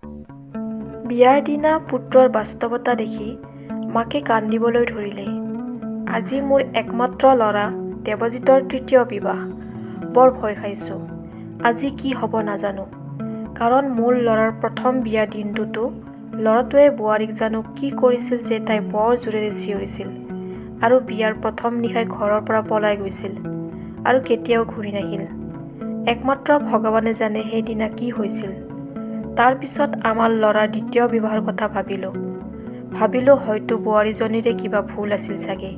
বিয়াৰ দিনা পুত্ৰৰ বাস্তৱতা দেখি মাকে কান্দিবলৈ ধৰিলে। আজি মোৰ একমাত্ৰ ল'ৰা দেৱজিতৰ তৃতীয় বিবাহ। বৰ ভয় খাইছোঁ। আজি কি হ'ব নাজানো। কাৰণ মোৰ ল'ৰাৰ প্ৰথম বিয়াৰ দিনটোতো ল'ৰাটোৱে বোৱাৰীক জানো কি কৰিছিল যে তাই বৰ জোৰেৰে চিঞৰিছিল আৰু বিয়াৰ প্ৰথম নিশাই ঘৰৰ পৰা পলাই গৈছিল আৰু কেতিয়াও ঘূৰি নাহিল। একমাত্ৰ ভগৱানে জানে সেইদিনা কি হৈছিল। তাৰ পিছত আমাৰ ল'ৰাৰ দ্বিতীয় বিবাহৰ কথা ভাবিলোঁ। ভাবিলোঁ হয়তো বোৱাৰীজনীৰে কিবা ভুল আছিল চাগে।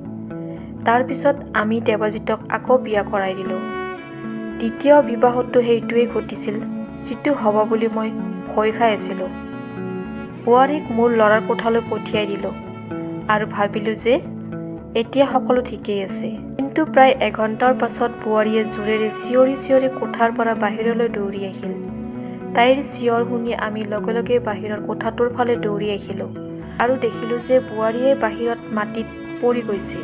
তাৰ পিছত আমি দেৱজিতক আকৌ বিয়া কৰাই দিলোঁ। দ্বিতীয় বিবাহতো সেইটোৱেই ঘটিছিল যিটো হ'ব বুলি মই ভয় খাই আছিলোঁ। বোৱাৰীক মোৰ ল'ৰাৰ কোঠালৈ পঠিয়াই দিলোঁ আৰু ভাবিলোঁ যে এতিয়া সকলো ঠিকেই আছে। কিন্তু প্ৰায় এঘণ্টাৰ পাছত বোৱাৰীয়ে জোৰেৰে চিঞৰি চিঞৰি কোঠাৰ পৰা বাহিৰলৈ দৌৰি আহিল। তাইৰ চিঞৰ শুনি আমি লগে লগে বাহিৰৰ কোঠাটোৰ ফালে দৌৰি আহিলোঁ আৰু দেখিলোঁ যে বোৱাৰীয়ে বাহিৰত মাটিত পৰি গৈছে।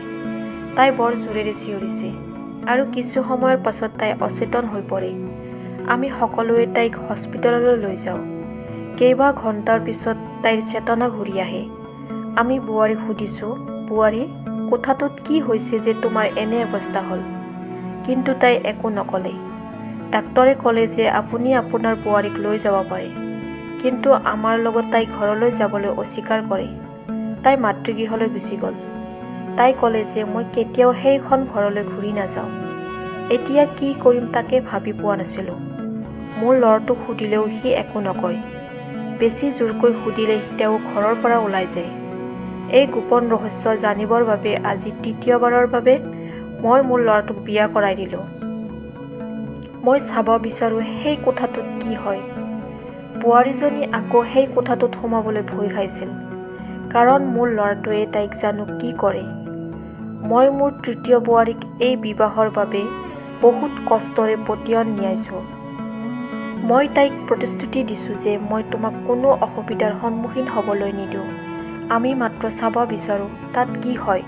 তাই বৰ জোৰেৰে চিঞৰিছে আৰু কিছু সময়ৰ পাছত তাই অচেতন হৈ পৰে। আমি সকলোৱে তাইক হস্পিটেললৈ লৈ যাওঁ। কেইবা ঘণ্টাৰ পিছত তাইৰ চেতনা ঘূৰি আহে। আমি বোৱাৰীক সুধিছোঁ, বোৱাৰী, কোঠাটোত কি হৈছে যে তোমাৰ এনে অৱস্থা হ'ল? কিন্তু তাই একো নক'লে। ডাক্তৰে ক'লে যে আপুনি আপোনাৰ বোৱাৰীক লৈ যাব পাৰে। কিন্তু আমাৰ লগত তাই ঘৰলৈ যাবলৈ অস্বীকাৰ কৰে। তাই মাতৃগৃহলৈ গুচি গ'ল। তাই ক'লে যে মই কেতিয়াও সেইখন ঘৰলৈ ঘূৰি নাযাওঁ। এতিয়া কি কৰিম তাকে ভাবি পোৱা নাছিলোঁ। মোৰ ল'ৰাটোক সুধিলেও সি একো নকয়। বেছি জোৰকৈ সুধিলে তেওঁ ঘৰৰ পৰা ওলাই যায়। এই গোপন ৰহস্য জানিবৰ বাবে আজি তৃতীয়বাৰৰ বাবে মই মোৰ ল'ৰাটোক বিয়া কৰাই দিলোঁ। মই চাব বিচাৰোঁ সেই কোঠাটোত কি হয়। বোৱাৰীজনী আকৌ সেই কোঠাটোত সোমাবলৈ ভয় খাইছিল। কাৰণ মোৰ ল'ৰাটোৱে তাইক জানো কি কৰে। মই মোৰ তৃতীয় বোৱাৰীক এই বিবাহৰ বাবে বহুত কষ্টৰে পতিয়ন নিয়াইছোঁ। মই তাইক প্ৰতিশ্ৰুতি দিছোঁ যে মই তোমাক কোনো অসুবিধাৰ সন্মুখীন হ'বলৈ নিদিওঁ। আমি মাত্ৰ চাব বিচাৰোঁ তাত কি হয়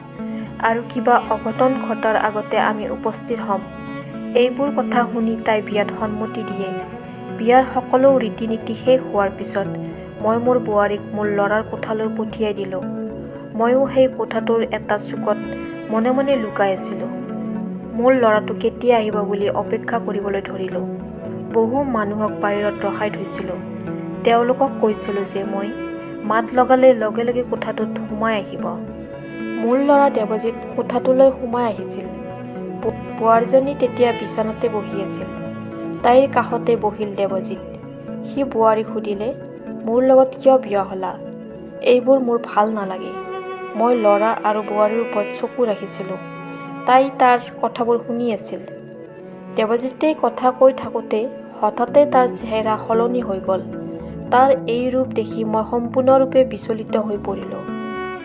আৰু কিবা অঘটন ঘটাৰ আগতে আমি উপস্থিত হ'ম। এইবোৰ কথা শুনি তাই বিয়াত সন্মতি দিয়ে। বিয়াৰ সকলো ৰীতি নীতি শেষ হোৱাৰ পিছত মই মোৰ বোৱাৰীক মোৰ ল'ৰাৰ কোঠালৈ পঠিয়াই দিলোঁ। ময়ো সেই কোঠাটোৰ এটা চুকত মনে মনে লুকাই আছিলোঁ। মোৰ ল'ৰাটো কেতিয়া আহিব বুলি অপেক্ষা কৰিবলৈ ধৰিলোঁ। বহু মানুহক বাহিৰত ৰখাই থৈছিলোঁ। তেওঁলোকক কৈছিলোঁ যে মই মাত লগালে লগে লগে কোঠাটোত সোমাই আহিব। মোৰ ল'ৰা দেৱজিত কোঠাটোলৈ সোমাই আহিছিল। বোৱাৰীজনী তেতিয়া বিচনাতে বহি আছিল। তাইৰ কাষতে বহিল দেৱজিত। সি বোৱাৰীক সুধিলে, মোৰ লগত কিয় বিয়া হ'লা? এইবোৰ মোৰ ভাল নালাগে। মই ল'ৰা আৰু বোৱাৰীৰ ওপৰত চকু ৰাখিছিলোঁ। তাই তাৰ কথাবোৰ শুনি আছিল। দেৱজিতে কথা কৈ থাকোঁতে হঠাতে তাৰ চেহেৰা সলনি হৈ গ'ল। তাৰ এই ৰূপ দেখি মই সম্পূৰ্ণৰূপে বিচলিত হৈ পৰিলোঁ।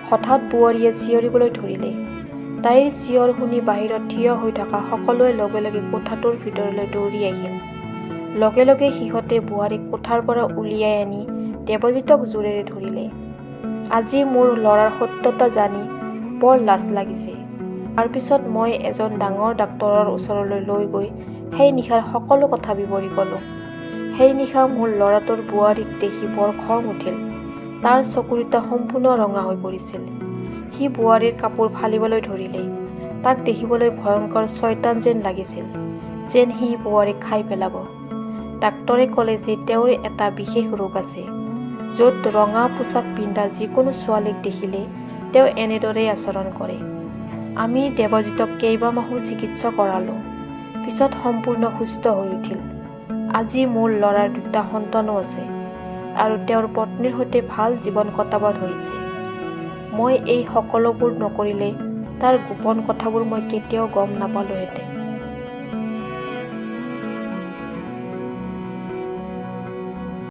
হঠাৎ বোৱাৰীয়ে চিঞৰিবলৈ ধৰিলে। তাইৰ চিঞৰ শুনি বাহিৰত থিয় হৈ থকা সকলোৱে লগে লগে কোঠাটোৰ ভিতৰলৈ দৌৰি আহিল। লগে লগে সিহঁতে বোৱাৰীক কোঠাৰ পৰা উলিয়াই আনি দেৱজিতক জোৰেৰে ধৰিলে। আজি মোৰ ল'ৰাৰ সত্যতা জানি বৰ লাজ লাগিছে। তাৰপিছত মই এজন ডাঙৰ ডাক্তৰৰ ওচৰলৈ লৈ গৈ সেই নিশাৰ সকলো কথা বিৱৰি ক'লোঁ। সেই নিশা মোৰ ল'ৰাটোৰ বোৱাৰীক দেখি বৰ খং উঠিল। তাৰ চকুকেইটা সম্পূৰ্ণ ৰঙা হৈ পৰিছিল। সি বোৱাৰীৰ কাপোৰ ফালিবলৈ ধৰিলে। তাক দেখিবলৈ ভয়ংকৰ চয়তান যেন লাগিছিল, যেন সি বোৱাৰীক খাই পেলাব। ডাক্তৰে ক'লে যে তেওঁৰ এটা বিশেষ ৰোগ আছে, য'ত ৰঙা পোছাক পিন্ধা যিকোনো ছোৱালীক দেখিলে তেওঁ এনেদৰেই আচৰণ কৰে। আমি দেৱজিতক কেইবামাহো চিকিৎসা কৰালোঁ। পিছত সম্পূৰ্ণ সুস্থ হৈ উঠিল। আজি মোৰ ল'ৰাৰ দুটা সন্তানো আছে আৰু তেওঁৰ পত্নীৰ সৈতে ভাল জীৱন কটাব ধৰিছে। মই এই সকলোবোৰ নকৰিলে তাৰ গোপন কথাবোৰ মই কেতিয়াও গম নাপালোঁহেঁতেন।